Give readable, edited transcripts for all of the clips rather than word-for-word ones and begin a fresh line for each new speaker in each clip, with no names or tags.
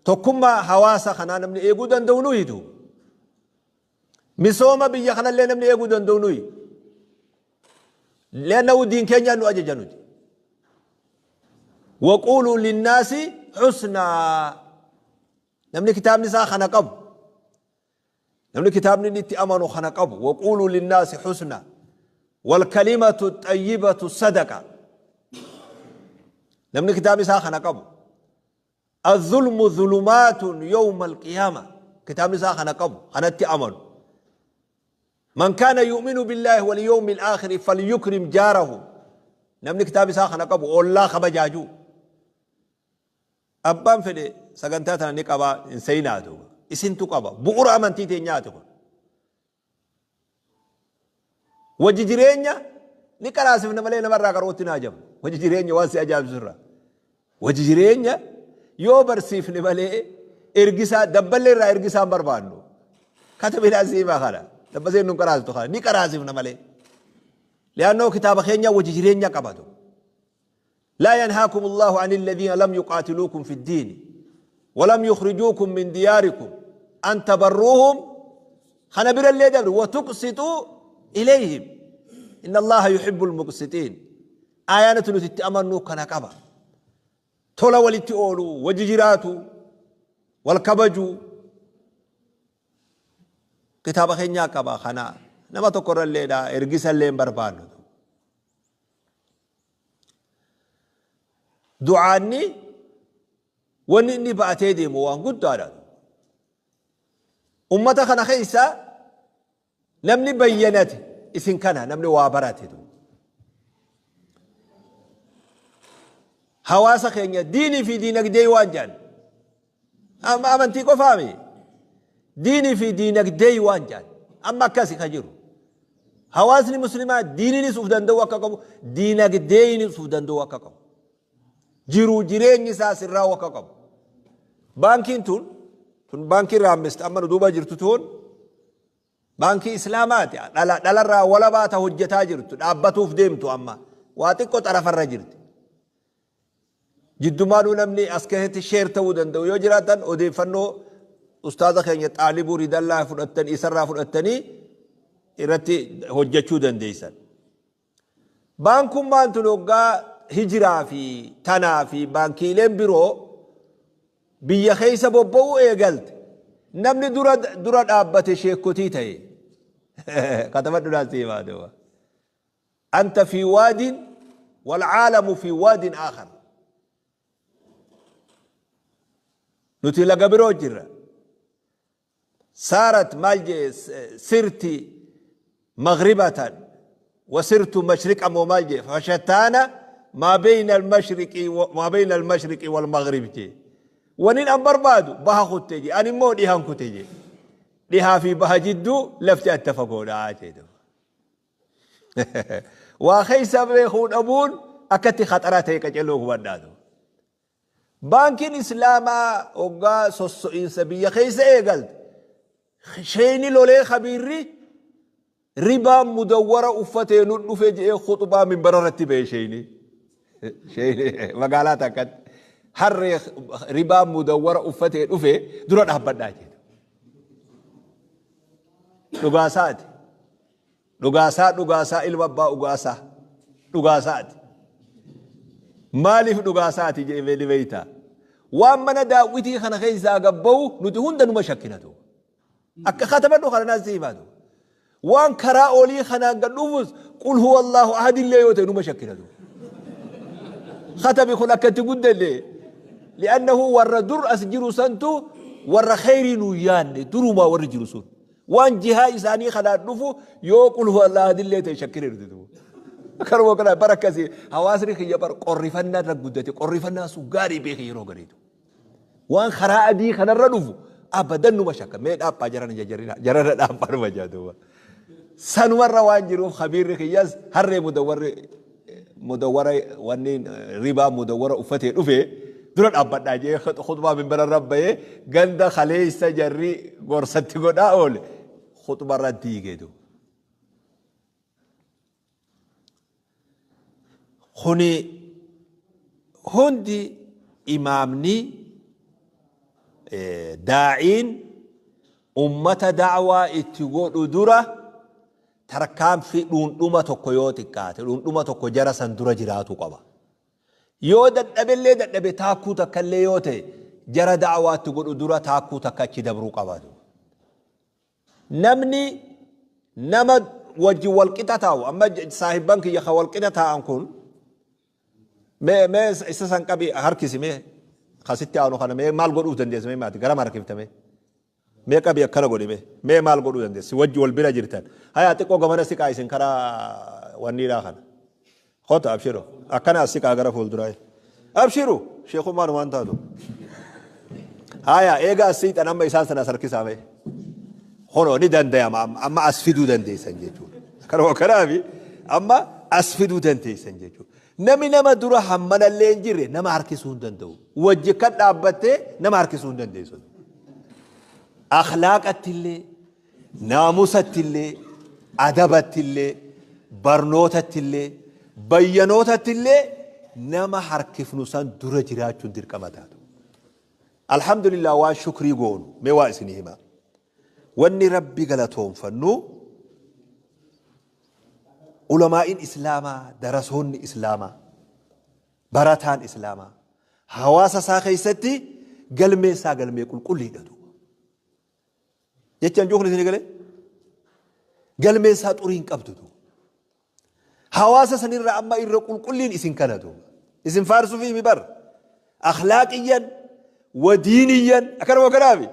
Tokkummaa hawaasa kanaa namni eeguu danda'u nuyi duuba. Misooma biyya kanallee namni eeguu danda'u nuyi. Li'annahu diin keenyaan nu ajaja nuti. Waquuluu linnaasi husnaa. Namni kitaabni isaa kana qabu. Namni kitaabni inni itti amanu kana qabu. Waquuluu linnaasi husnaa. Walkalimatu xayyibatu sadaqa. Namni kitaabni isaa kana qabu. Azzulmu zulumaatun yawma alqiyaama. Kitaabni isaa kana qabu, kanatti amanu. Man kaana yu'minu billaahi wal yawmi al-aakhiri falyukrim jaarahu. Namni kitaabni isaa kana qabu ollaa kabajaajuu. Abbaan fedhe sagantaa tana ni qabaa hin seenaa duuba. Isintu qaba. Bu'uura amantii teenyaati kun. Wajji jireenya ni qaraasifna malee namarraa qarootti naa jabu. Wajji jireenya waan si ajaa'ibsiisu irraa. Wajji jireenya yoo barsiifne malee ergisaa dabballee irraa ergisaa hin barbaannu. Katabinaa si himaa kana. Dabbaseen nun qaraasiftu kana. Ni qaraasifna malee. Li'aannoo kitaaba keenya wajji jireenya qabatu. Laa yanhaakum Allaahu ani alladhiina lam yuqaatiluukum fi ddiini walam yukhrijuukum min diyaarikum an tabarruuhum kana birallee dabri wa tuqsixuu ilayhim inna Allaaha yuhibbul muqsixiin. Aayaanatu nuti itti amannu kana qaba. Tola walitti ooluu, wajji jiraatu, wal kabajuu kitaaba keenyaa qaba kana nama tokko irralleedha ergisallee hin barbaannu. Du'aanni wanni inni ba'atee deemu waan guddaadha. Ummata kana keessa namni bayyanate isin kana namni waa barate. Hawaasa keenya diinii fi diinagdee waan jedhan. Amma amantii qofaami. Diinii fi diinagdee waan jedhan. Amma akkasi ka jiru. Hawaasni muslimaa diiniinis uf danda'uu akka qabu, diinagdeenis uf danda'uu akka qabu. Jiruu jireenyi isaa sirraa'uu akka qabu. Baankiin tun tun baankii raammist amma nu duuba jirtu tun baankii islaamaati. Dhala dhalarraa walabaa ta hojjetaa jirtu dhaabbatuuf deemtu amma waa xiqqoo xarafarra jirti. Jiddumaanuu namni as keessatti sheer ta'uu danda'u yoo jiraatan odeeffannoo ustaaza keenya Xaalibuu Ridallaa fudhattan isarraa fudhattanii irratti hojjechuu dandeessan. Baankummaan tun hoggaa hijiraa fi tanaa fi baankiileen biroo biyya keessa bobba'uu eegalte namni dura dura dhaabbate sheekkotii ta'e. Katabadhu naan sii himaa duuba. Anta fi waadin wal caalamu fi waadin aakhar. Nuti laga biroo jirra. Saarat maal jee sirti maghribatan wa sirtu mashriqa moo maal jee fashattaana maa bayna al-mashriqi maa bayna al-mashriqi wal maghrib jee. Wanin an barbaadu baha kutte jee ani immoo dhihan kute jee. Dhihaa fi baha jidduu lafti adda fagoodha jee. Waa keessa beekuu dhabuun akkatti khaxaraa ta'e qaceloo hubadhaa duuba. Baankiin Islaamaa hoggaa sosso'iinsa biyya keessa eegalte sheeyni lolee kabiirri ribaa mudawwara uffatee nu dhufe je'ee khuxbaa minbara irratti ba'e sheeyni. Sheeyni magaalaa takkatti harree ribaa mudawwara uffatee dhufe dura dhaabbadhaa jedhe. Dhugaasaati. Dhugaasaa dhugaasaa ilma abbaa ugaasaa dhugaasaati. Maaliif dhugaasaati jedhee ni beektaa? Waan mana daawwitii kana keessaa gabba'u nuti hunda numa shakkina duuba. Akka katabadhu kana naas himaa duuba. Waan karaa olii kanaan gad dhufus qul huwa Allahu ahad illee yoo ta'e numa shakkina duuba. Katabi kun akka itti guddanne li'annahu warra dur as jiru santu warra kheyrii nuu yaanne durumaa warri jiru sun. Waan jihaa isaanii kanaan dhufu yoo qul huwa Allahu ahad illee ta'e shakkina nuti duuba. Kanuma kana bara akkasii hawaasni kiyya bara qorrifannaa irra guddate qorrifannaa sun gaarii beeke yeroo gariitu. Waan karaa adii kanarra dhufu abadan numa shakka mee dhaaphaa jarana jajarina jarana dhaaphaa numa jaa duuba. Sanumarra waan jiruuf kabiirri kiyyas harree mudawwarri mudawwara wanni ribaa mudawwara uffatee dhufe dura dhaabbadhaa jee khutbaa minbara irra bahee ganda kaleessa jarri gorsatti godhaa oole khutbaa irra diigee duuba. Kuni hundi imaamni Daa'iin ummata da'waa itti godhu dura tarkaanfii dhuundhuma tokko yoo xiqqaate dhuundhuma tokko jara san dura jiraatu qaba. Yoo dadhabellee dadhabe taakkuu takkallee yoo ta'e jara da'waa itti godhu dura taakkuu takka achi dabruu qaba. Namni nama wajjin wal qixa taa'u amma saahibban kiyya ka wal qixa taa'an kun Mee mee isa san qabi harkisi mee kasitti aanu kana mee maal godhuuf dandeessa mee maati garam harkifta mee mee qabi akkana godhi mee mee maal godhuu dandeessa si wajji wal bira jirtan hayaa xiqqoo gamana siqaa isin karaa wanniidhaa kana kota abshiru akkana as siqaa gara fuulduraa abshiru sheekummaan waan taatu haya eega as siixan amma isaan sana as harkisaa mee Kunoo ni dandayama amma amma as fiduu dandeessan jechuudha. Kanuma kanaafi amma as fiduu dandeessan jechuudha. Namni nama dura hammanallee hin jirre nama harkisuu hin danda'u. Wajji kan dhaabbattee nama harkisuu hin dandeessu. Akhlaaqattillee, naamusattillee, adabattillee, barnootattillee, bayyanootattillee nama harkifnu san dura jiraachuun dirqama taatu. Alhamdulillah waan shukrii goonu mee waa isinii himaa. Wanni Rabbi galatoonfannu ulamaa'iin Islaamaa, darasoonni Islaamaa, barataan Islaamaa hawaasa isaa keessatti galmee isaa galmee qulqulliidha duuba. Jechaan juukni isinii galee? Galmeen isaa xurii hin qabdu duuba. Hawaasa sanirra amma irra qulqulliin isin kana duuba. Isin faarsuufii mi bar. Akhlaaqiyyan wa diiniyyan akkanuma kanaafi.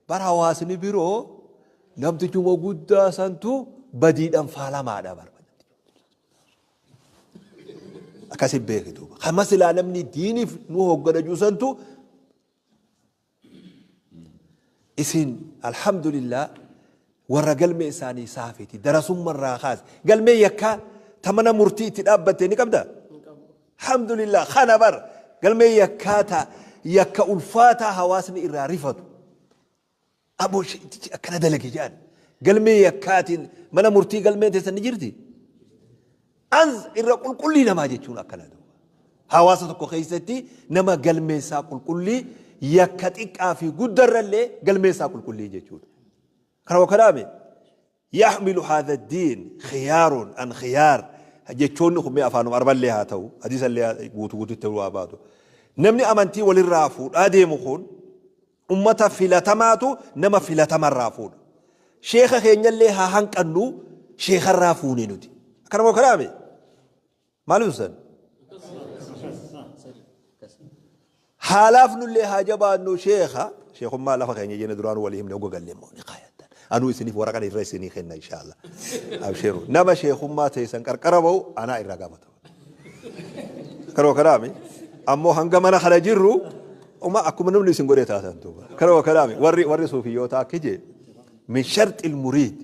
Bar hawaasni biroo namtichuma guddaa santu badiidhaan faalamaadha bar. Akkasi beeki duuba. Kama silaa namni diiniif nu hooggana jiru santu Isin alhamdulillah warra galmee isaanii saafiti darasumma irraa kaase galmee yakkaa ta mana murtii itti dhaabbatte ni qabda alhamdulillah kana bar galmee yakkaa ta yakka ulfaataa hawaasni irraa rifatu aboo sheetichi akkana dalage jedhan galmee yakkaatiin mana murtii galmeen teessan ni jirti Anz irra qulqullii namaa jechuun akkana duuba. Hawaasa tokko keessatti nama galmee isaa qulqullii yakka xiqqaa fi guddarrallee galmee isaa qulqullii jechuudha. Kana wakanaame yaxmilu haadha diin khiyaarun an khiyaar jechoonni kun mee afaanuma arballee haa ta'u hadiisallee guutu guututti ta'uu haa baatu. Namni amantii walirraa fuudhaa deemu kun Ummata filatamaatu nama filatamarraa fuudha. Sheekha keenyallee haa hanqannu sheekharraa fuune nuti. Akkana moo kanaame? Maaliif ibsan? Haalaafnullee haa jabaannu sheekha. Sheekummaa lafa keenya jenne duraan walii himne oga galle immoo ni kaayattan. Anuu isiniif waraqan irra isinii kenna inshaallah. Abshiru. Nama sheekummaa teessan qarqara ba'u anaa irraa gaafatama. Kanuma kanaami ammoo hanga mana kana jirru uma akkuma namni isin godhee taatan duuba. Kanuma kanaami warri warri suufiyyoota akki jee min sharxi muriid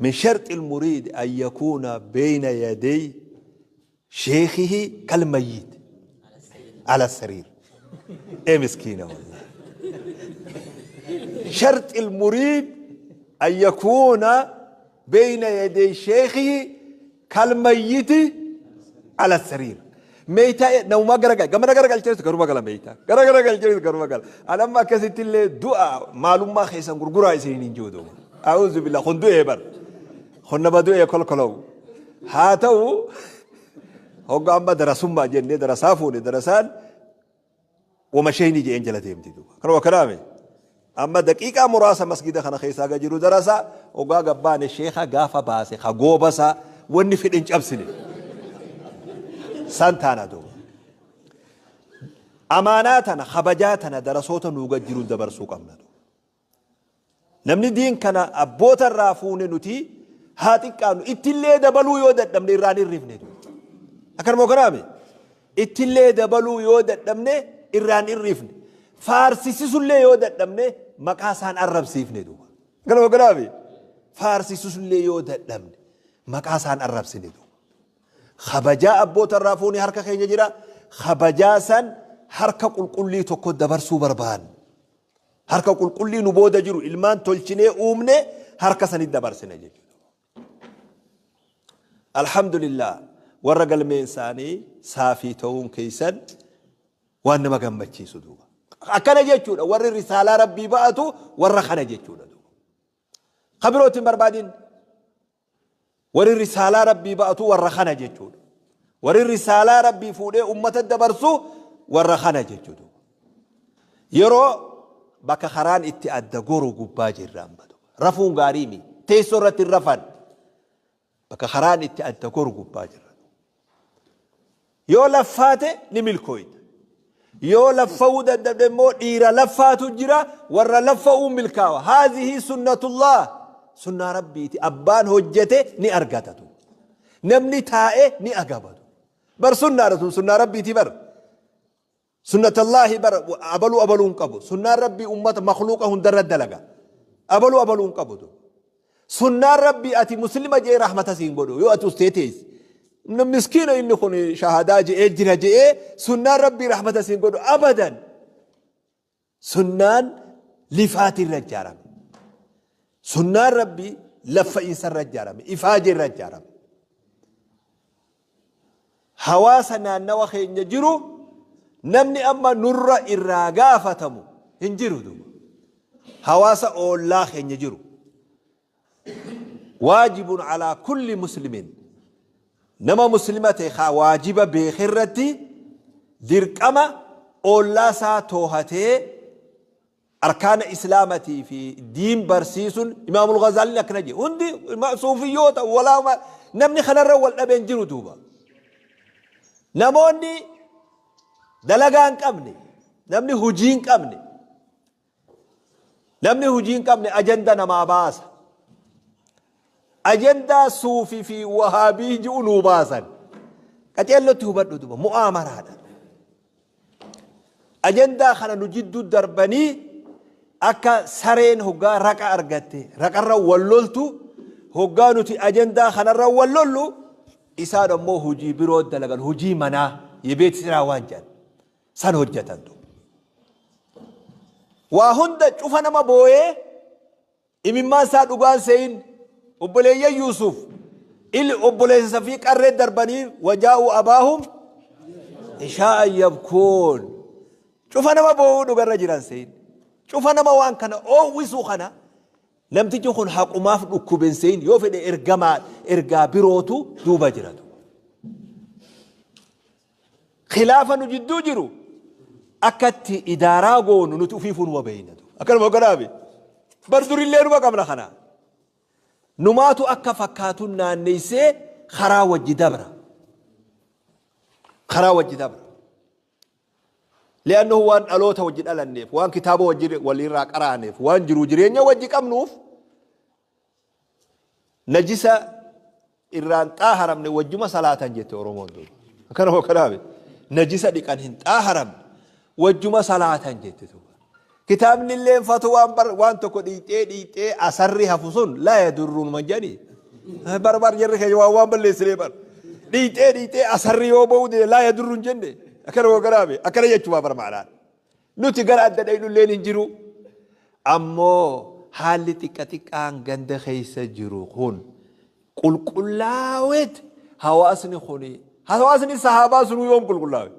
min sharxi muriid an yakuuna beeyna yaday sheekhihi kal mayyit ala sariir. Ee miskiina wallahi. Sharxi muriid an yakuuna Beeyna yadey sheekhihi kal mayyiti ala sariir. Meeytaa namuma gara gala gamana gara galcheetu garuma gala meeytaa gara gara galcheetu garuma gala. An amma akkasitti illee du'a maalummaa keessan gurguraa isiniin hin jiru duuba. A'uuzu billah kun du'ee bar. Kun nama du'ee kolkolowu. Haa ta'u hogga amma darasummaa jennee darasaa fuune darasaan wama sheeyni je'een jala deemti duuba. Kanuma kanaame amma daqiiqaa muraasa masgida kana keessaa ga jiru darasa ogaa gabbaane sheekha gaafa baase ka goobasa wanni fedhe hin cabsine. San taana duuba. Amaanaa tana kabajaa tana darasoota nuu gad jiruun dabarsuu qabna duuba. Namni diin kana abboota irraa fuune nuti haa xiqqaannu ittillee dabaluu yoo dadhabne irraan hirrifne. Akkanuma kanaame ittillee dabaluu yoo dadhabne irraan hirrifne. Faarsisisullee yoo dadhabne maqaa isaan arrabsiifne duuba. Akkanuma kanaame faarsisisullee yoo dadhabne maqaa isaan arrabsine duuba. Kabajaa abboota irraa fuune harka keenya jira. Kabajaa san harka qulqullii tokko dabarsuu barbaanna. Harka qulqullii nu booda jiru ilmaan tolchinee uumne harka sanitti dabarsine jechuudha. Alhamdulillah warra galmeen isaanii saafii ta'uun keessan waan nama gammachiisu duuba. Akkana jechuudha warri risaalaa Rabbii ba'atu warra kana jechuudha. Ka birootti hin barbaadin. Warri risaalaa Rabbii ba'atu warra kana jechuudha. Warri risaalaa Rabbii fuudhee ummata dabarsu warra kana jechuudha. Yeroo bakka karaan itti adda goru gubbaa jirra amma. Rafuun gaarii mi? Teessoo irratti hin rafan. Bakka karaan itti adda goru gubbaa jirra. Yoo laffaate ni milkooyta. Yoo laffa'uu dadhabde immoo dhiira laffaatu jira warra laffa'uu milkaawa. Haazihii sunnatullah. Sunnaa Rabbiiti. Abbaan hojjete ni argatatu. Namni taa'e ni agabatu. Bar sunnaadha tun sunnaa Rabbiiti bar. Sunnatallaahi bar abaluu abaluu hin qabu. Sunnaan Rabbii ummata makhluuqa hundarra dalaga. Abaluu abaluu hin qabu. Sunnaan Rabbii ati muslima je'ee rahmata siin godhu yoo ati ustee teessi. Miskiina inni kun shahadaa je'ee jira je'ee sunnaan Rabbii rahmata siin godhu abadan. Sunnaan lifaati irra ijaarame. Sunnaan Rabbii laffa'iinsa irra ijaarame. Ifaajee irra ijaarame. Hawaasa naannawa keenya jiru namni amma nurra irraa gaafatamu hin jiru duuba. Hawaasa oollaa keenya jiru. Waajibun alaa kulli muslimin. Nama muslima ta'e kaa waajiba beeke irratti dirqama oollaa isaa toohatee Arkaana Islaamatii fi diin barsiisuun Imaamul Ghazaaliin akkana jedhe. Hundi suufiyyoota walaa namni kanarra wal dhabee hin jiru duuba. Namoonni dalagaa hin qabne, namni hojii hin qabne, namni hojii hin qabne ajanda namaa baasa. Ajandaa suufii fi wahaabii ji'u nuu baasan. Qaceellotti hubadhu duuba mu'aamaraadha. Ajandaa kana nu jidduu darbanii akka sareen hoggaa raqa argatte raqarra wal loltu hoggaa nuti ajandaa kanarra wal lollu isaan ammoo hojii biroo dalagan hojii manaa yebeet siraa waan jedhan san hojjetan. Waa hunda cufa nama booyee Imimmaan isaa dhugaan se'in obboleeyyan Yuusuf il obboleessa isa fi qarree darbanii wajaa'u abaahum ishaa'an yabkuun. Cufa nama boo'uu dhugarra jiran se'in. Cufa nama waan kana oowwisuu kana namtichi kun haqumaaf dhukkuben se'in yoo fedhe ergamaa ergaa birootu duuba jiratu. Khilaafa nu jidduu jiru akka itti idaaraa goonu nuti ufiifuu numa beeyna. Akkanuma godhaabe. Bar durillee numa qabna kana. Numaatu akka fakkaatuun naanneessee karaa wajji dabra. Karaa wajji dabra. Li'annahu waan dhaloota wajji dhalanneef, waan kitaaba wajji walirraa qaraaneef, waan jiruu jireenya wajji qabnuuf Najisa irraan xaaharamne wajjuma salaatan jette Oromoon duuba. Akkana hoo kanaabe najisa dhiqan hin xaaharamne wajjuma salaatan jette duuba. Kitaabni illee fatwaan bar waan tokko dhiixee dhiixee asarri hafu sun laa yadurruun man jedhanii. Bar bar jarri keenya waan waan balleessinee bar. Dhiixee dhiixee asarri yoo ba'uu dide laa yadurruun jenne. Akkana hoo kanaabe akkana jechumaa bar ma'anaan. Nuti gara adda dhaynulleen hin jiru. Ammoo haalli xiqqa xiqqaan ganda keessa jiru kun qulqullaawet hawaasni kun hawaasni sahaabaa sunuu yoom qulqullaawe?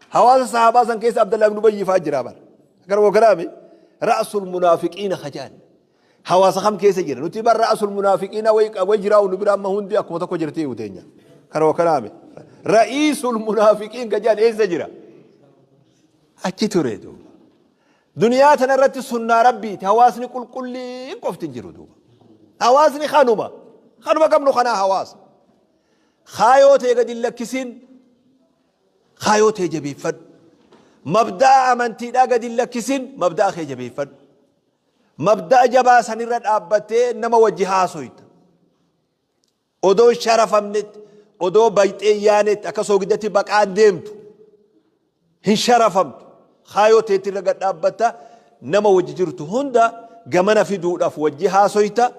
Hawaasa sahaabaa san keessa Abdallah ibn Ubayyi fa'aa jira bara. Gara garaame ra'sul munaafiqiina kajaan. Hawaasa kam keessa jira? Nuti bar ra'sul munaafiqiina way jiraa nu bira amma hundi akkuma tokko jirti uteenya. Kana kanaame. Ra'iisul munaafiqiin kajaan eessa jira? Achi ture duuba. Duniyaa tana irratti sunnaa Rabbiiti. Hawaasni qulqulliin qofti hin jiru duuba. Hawaasni kanuma. Kanuma qabnu kanaa hawaasa. Kaayoo ta'e gadi hin lakkisin. Kaayoo tee jabeeffadhu. Mabda'a amantiidhaa gadi hin lakkisin. Mabda'a kee jabeeffadhu. Mabda'a jabaa sanirra dhaabbattee nama wajji haasoyta. Odoo hin sharafamnetti, odoo bayxee hin yaanetti, akka soogiddatti baqaan deemtu. Hin sharafamtu. Kaayoo teetti irra gad dhaabbatta. Nama wajji jirtu hunda gamana fiduudhaaf wajji haasoyta.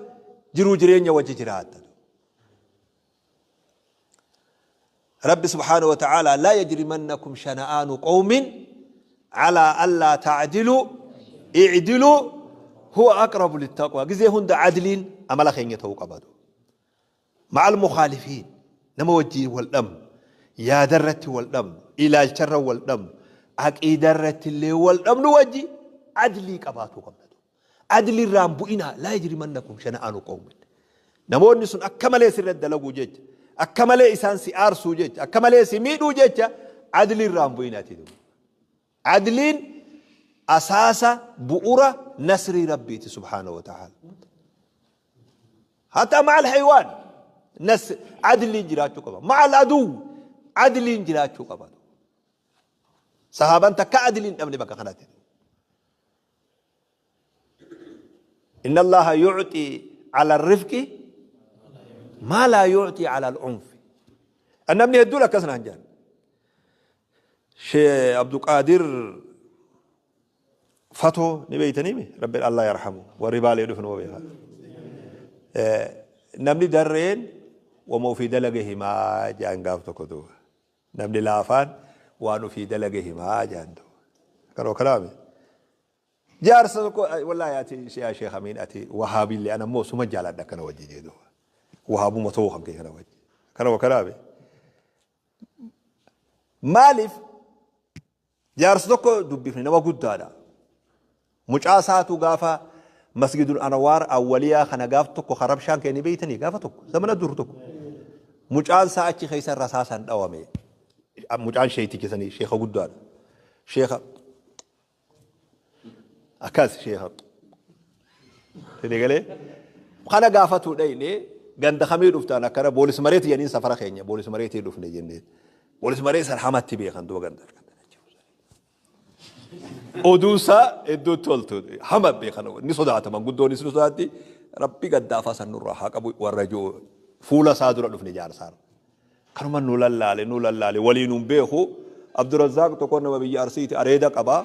Jiruu jireenya wajji jiraatta. Rabbi subhaanahu wa ta'aalaa laa yajrimannakum shana'aanu qawmin alaa allaa ta'diluu i'diluu huwa aqrabu littaqwa. Gizee hunda adliin amala keenya ta'uu qaba. Ma'al mukhaalifiin nama wajjiin wal dhabnu, yaadarratti wal dhabnu, ilaalcharra wal dhabnu, Aqiida irratti illee wal dhabnu wajji adlii qabaatuu qabna. Adli irraan bu'inaa laa yajrimannakum shana'aanu qawmin. Namoonni sun akka malee sirratti dalaguu jecha, akka malee isaan si aarsuu jecha, akka malee si miidhuu jecha adli irraan bu'inaati. Adliin asaasa bu'ura nasrii Rabbiiti subhaanahu wa ta'ala. Hatta ma'al haywaan nas adliin jiraachuu qaba. Ma'al aduu adliin jiraachuu qaba. Sahaabaan takka adliin hin dhabne bakka kanatti. Inna Allaha yu'xii ala rifqi maa laa yu'xii ala al'unfi. Namni hedduun akkas naan jedhan. Shee Abduqaadir Fatoo ni beeytaniimi Rabbiin Allah yarhamu warri baalee dhufe numa beeka. Namni darreen wama ofii dalage himaa jedhan gaaf tokko duuba. Namni laafaan waan ofii dalage himaa jedhan duuba. Kanoo kanaami. Jaarsa tokko wallaahi ati yaa Sheekh Amiin ati wahaabiillee ana immoo suma jaaladha akkana wajji jee duuba. Wahaabuma ta'uu kan kee kana wajji. Kanoo kanaami. Maaliif jaarsa tokko dubbifne nama guddaadha. Mucaa isaatu gaafa masgidul anwaar awwaliyaa kana gaaf tokko kan rabshaan kee ni beeytanii gaafa tokko zamana dur tokko. Mucaan isaa achi keessa rasaasaan dhawame. Mucaan sheeyticha sanii sheeka guddaadha. Sheeka Akkas sheekha. Sini galee kana gaafatu dhayne ganda kamii dhuftaan akkana boolis mareeti jedhaniin safara keenya boolis mareetii dhufne jennee. Boolis maree san hamatti beekan duba ganda. Oduun isaa iddoo toltu hama beekan ni sodaata manguddoonis ni sodaatti rabbi gaddaafaa san nurraa haa qabu warra jiru fuula isaa dura dhufne jaarsaarra. Kanuma nu lallaale nu lallaale waliin hin beeku. Abdurazzaaq tokko nama biyya Arsiiti areeda qaba.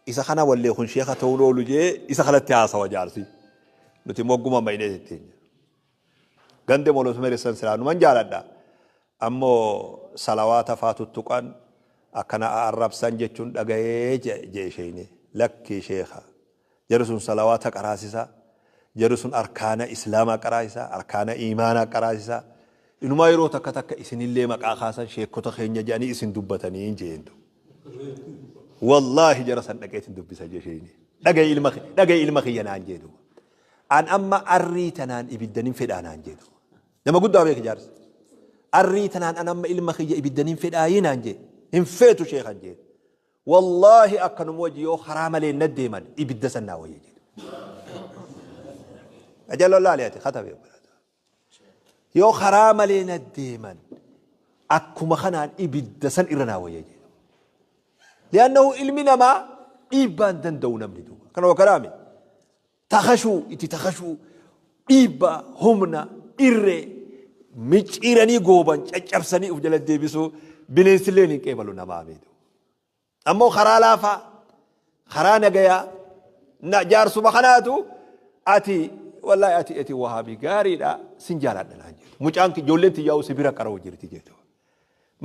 Isa kana wallee kun sheeka ta'uun oolu jee isa kanatti haasawa jaarsi. Nuti mogguma maynee tetteenya. Gande molos meressan silaa numan jaaladha. Ammoo salawaata faa tuttuqan akkana arrabsan jechuun dhagayee jee isheen. Lakkii sheeka. Jarri sun salawaata qaraasisa, jarri sun arkaana islaamaa qaraasisa, arkaana iimaanaa qaraasisa. Inumaa yeroo takka takka isinillee maqaa kaasan sheekkota keenya jedhanii isin dubbatanii jeen duuba. Wallaahi jara san dhaqeetin dubbisa jee sheeyni. Dhaga'i ilma dhaga'i ilma kiyya naan jee duuba. An amma arrii tanaan ibiddanin fedhaa naan jee duuba. Nama guddaa beeki jaarsi. Arrii tanaan an amma ilma kiyya ibiddanin fedhaayii naan jee. Hin feetu sheekan jee. Wallaahi akkanuma wajji yoo karaa malee na deeman ibidda san naa wayya jedhe. Ajaloo laali ati katabe obbolaa. Yoo karaa malee na deeman akkuma kanaan ibidda san irra naa wayya jedhe. Li'annahu ilmi namaa dhiibbaa hin danda'u namni duuba. Kana wakaraame. Takashuu itti takashuu dhiibbaa humna irree micciiranii gooban caccabsanii of jala deebisuu bineensilleen hin qeebalu namaa miidhu. Ammoo karaa laafaa karaa nagayaa na jaarsuma kanaatu ati wallaahi ati ati wahaabii gaariidha sin jaaladha naan jedhu. Mucaan ijoolleen tiyyaa'u si bira qara'u jirti jedhu.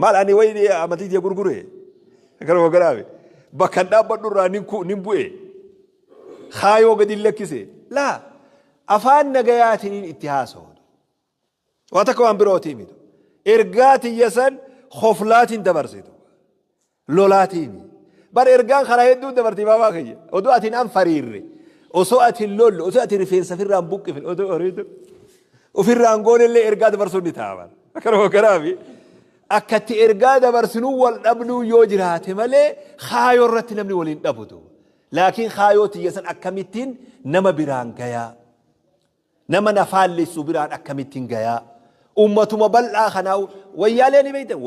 Maal ani wayi amantii tiyya gurgure? Kanuma garaabe. Bakka hin dhaabbadhu irraa nin ku nin bu'e. Kaayoo gadi hin lakkise. Laa afaan nagayaatiin itti haasawu. Waa takka waan birootii miti. Ergaa tiyya san koflaatiin dabarsitu. Lolaatiimi. Bar ergaan karaa hedduu dabarti baabaa kiyya. Oduu ati hin anfariirre, osoo ati hin lolle, osoo ati rifeensa ofirraa hin buqqifne, oduu horiitu ofirraa hin goonellee ergaa dabarsuun ni ta'a bara. Akkanuma kanaafi akkatti ergaa dabarsinuu wal dhabnuu yoo jiraate malee kaayoo irratti namni waliin dhabu duuba. Laakiin kaayoo tiyya san akkamittiin nama biraan gayaa. Nama na faallessu biraan akkamittiin gayaa? Ummatuma bal'aa kanaa wayyaalee ni beektan?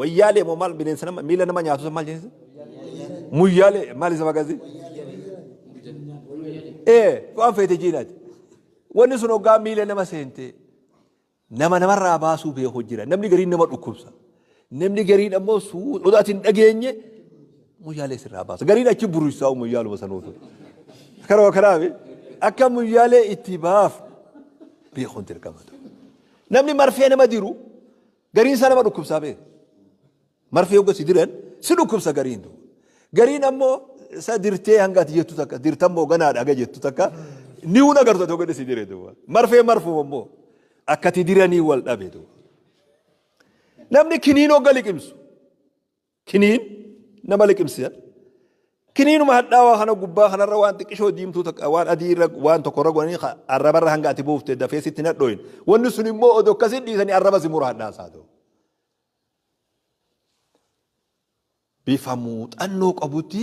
Wayyaalee moo maal bineensa nama miila nama nyaatu san maal jensa? Muyyaalee maal isa maqaan isii? Ee waan feete jiinaati. Wanni sun hoggaa miila nama seente Nama namarraa baasuu beeku jira. Namni gariin nama dhukkubsa. Namni gariin ammoo odoo ati hin dhageenye muyyaalee sirraa baasa. Gariin achi buruysaa muyyaaluma sanuutu. Kanuma kanaaf akka muyyaalee itti baaf beekuun dirqama. Namni marfee nama diru gariin isaa nama dhukkubsaa beeku. Marfee hogga si diran si dhukkubsa gariin duuba. Gariin ammoo isa dirtee hanga ati jettu takka dirtammoo ganaadha haga jettu takka ni hun agartu ati hogga si dire duuba. Marfee marfuma ammoo akkati diranii wal dhabe duuba. Namni kiniin hogga liqimsu kiniin nama liqimsisan. Kiniinuma hadhaawaa kana gubbaa kanarra waan xiqqishoo diimtuu takka waan adii irra waan tokko irra godhanii arrabarra hanga ati buufte dafee sitti hin hadhooyin. Wanni sun immoo odoo akkasii dhiisanii arraba si mura hadhaasaa ta'u. Bifa muuxannoo qabutti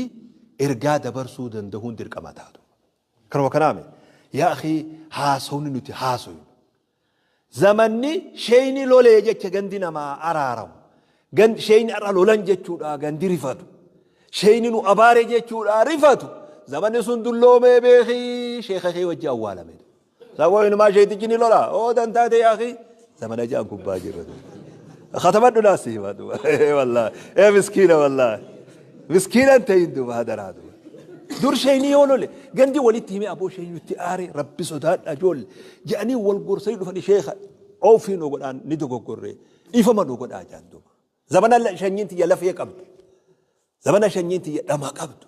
ergaa dabarsuu dandahuun dirqama taatu. Kanuma kanaame yaa akhii haasawni nuti haasoynu. Zamanni sheeyni lolee jecha gandi namaa araaramu. Gandi sheeyni har'a lolan jechuudha gandi rifatu. Sheeyni nu abaare jechuudha rifatu. Zamanni sun dulloomee beekii sheeka kee wajji awwaalame. Saboo inumaa sheeytichi ni lola. Oo dantaa ta'e akhi. Zamana ja'an gubbaa jirra. Khatamadhu naas si hima duuba. Wallaahi. Ee miskiina wallaahi. Miskiinan ta'in duuba hadaraa duuba. Dur sheeyni yoo lole gandi walitti himee aboo sheeyni nutti aare rabbi sodaadha ijoolle jedhanii wal gorsanii dhufanii sheekha oofii nu godhaan ni dogoggorre dhiifama nu godhaa jedhan duuba. Zamana shanyiin tiyya lafee qabdu. Zamana shanyiin tiyya dhama qabdu.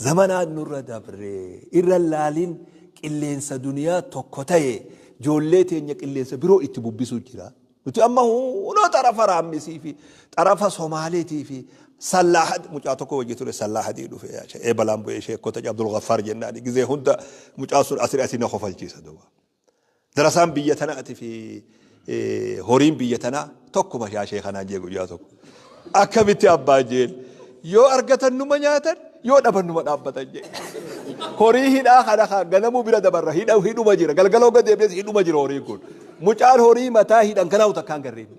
Zamanaan nurra dabre irra laalin qilleensa duniyaa tokko ta'e joollee teenya qilleensa biroo itti bubbisuu jira. Nuti amma hunoo xarafa raammisii fi xarafa Somaaleetii fi Sallaaha mucaa tokko wajji ture Sallaahadii dhufe ee balaan bu'ee sheekota Abdul Gaffaar jennaani gizee hunda mucaa sun asii asii na kofalchiisa duuba. Darasaan biyya tanaati fi horiin biyya tanaa tokkuma yaa sheekanaan jee guyyaa tokko. Akkamitti abbaa jeen yoo argatan numa nyaatan yoo dhaban numa dhaabbatan jee. Horii hidhaa kana kaa ganamuu bira dabarra hidha hidhuma jira galgaloo gad deebi'es hidhuma jira horiin kun. Mucaan horii mataa hidhan kanaa takkaan garreen.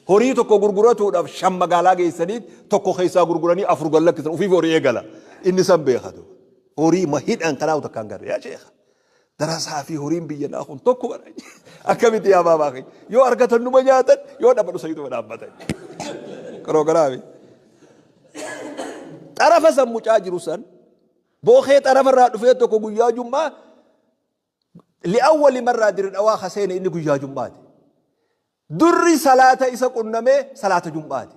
Horii tokko gurguratuudhaaf shan magaalaa geessanii tokko keessaa gurguranii afur gad lakkisan ofiif horii eegala. Inni san beekatu. Horii ma hidhan kanaa takkaan garree yaa sheeka. Darasaa fi horiin biyya naa kun tokko bara. Akkamitti yaa baabaa keenya. Yoo argatan numa nyaatan yoo dhaban usayituma dhaabbatan. Qaroo garaafi. Xarafa san mucaa jiru san bookee xarafa irraa dhufee tokko guyyaa jummaa li'awwali marraa dirdhawaa kaseene inni guyyaa jummaati. Durri salaata isa qunnamee salaata jum'aati.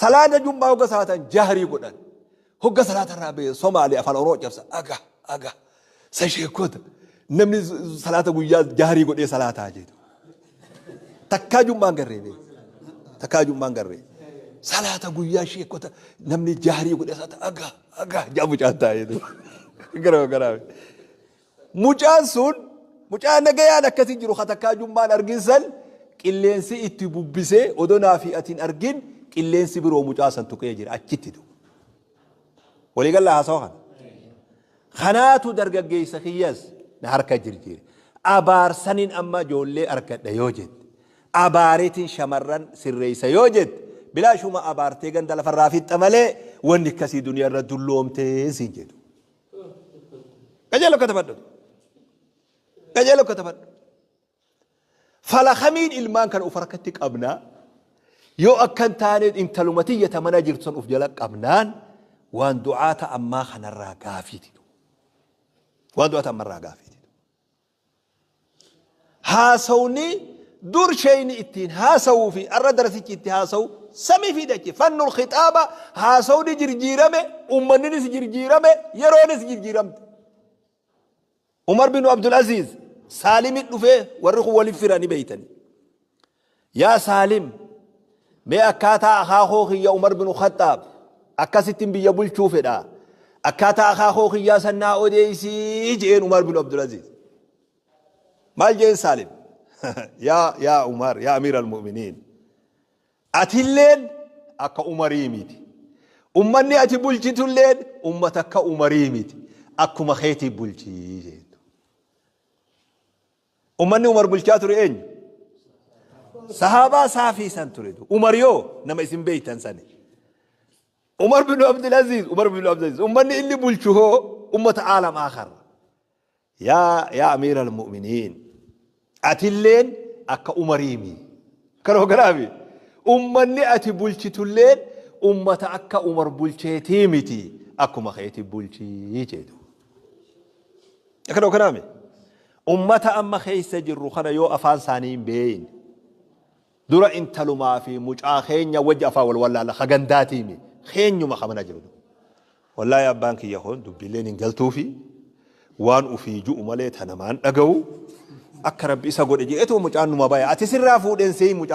Salaata jum'aa hogga salaatan jahrii godhan. Hogga salaata irraa ba'e Somaalee afaan Oromoo cabsa aga aga sa sheekota namni salaata guyyaa jahrii godhee salaataa jedhu. Takkaa jum'aan garree bee. Takkaa jum'aan garree. Salaata guyyaa sheekota namni jahrii godhee salaata aga aga jaa mucaan taa'ee jedhu. Gara garaa. Mucaan sun mucaa nagayaan akkasi jiru ka takkaa jummaan argin san qilleensi itti bubbisee odoo naa fi ati hin argin qilleensi biroo mucaa san tuqee jira achitti du'u. Walii gallaa haasawa kana. Kanaatu dargaggeessa kiyyas na harka jirjiire. Abaarsaniin amma ijoollee argadha yoo jette. Abaareetiin shamarran sirreessa yoo jette. Bilaashuma abaartee ganda lafarraa fixxa malee wanni akkasii duniyaa irra dulloomtee siin jedhu. Qajeelo katabadhu. Qajeelo katabadhu. Fala kamiin ilmaan kana uf harkatti qabnaa? Yoo akkan taane intaluma tiyya ta mana jirtu san uf jala qabnaan waan du'aata ammaa kanarraa gaafiiti. Waan du'aata ammarraa gaafiiti. Haasawni dur sheeyni ittiin haasawuu fi arra darasichi itti haasawu samii fi dachi fannul khixaaba haasawni jirjiirame ummanninis jirjiirame yeroonis jirjiiramte. Umar bin Abdul Aziz Saalimi dhufee warri kun waliif firani beeytani. Yaa Saalim mee akkaataa akaakoo kiyya Umar bin Khaxxaab akkasittiin biyya bulchuu fedha. Akkaataa akaakoo kiyyaa san naa odeessii je'een Umar bin Abdul Aziz. Maal je'een Saalim? Yaa yaa Umar yaa Amiir al-Mu'miniin. Atilleen akka Umarii miti. Ummanni ati bulchitulleen ummata akka Umarii miti. Akkuma keetii bulchii jeen. Ummanni Umar bulchaa ture eenyu? Sahaabaa saafii san ture. Umar yoo nama isin beeytan sani. Umar bin Abdul Aziz, Umar bin Abdul Aziz. Ummanni inni bulchu hoo ummata aalam aakhar. Yaa yaa amiira al-mu'miniin. Atilleen akka Umariimi. Kana hogganaami. Ummanni ati bulchitulleen ummata akka Umar bulcheetii miti. Akkuma keeti bulchii jedhu. Akkana hogganaami. Ummata amma keessa jirru kana yoo afaan isaanii hin beeyne dura intalumaa fi mucaa keenya wajji afaan wal wallaalla ka gandaatiimi keenyuma ka mana jiru. Wallaahi abbaan kiyya kun dubbiilleen hin galtuufi waan ufii ju'u malee ta namaan dhaga'u akka rabbi isa godhe je'eetuma mucaan numa baya ati sirraa fuudheen seeyi mucaa.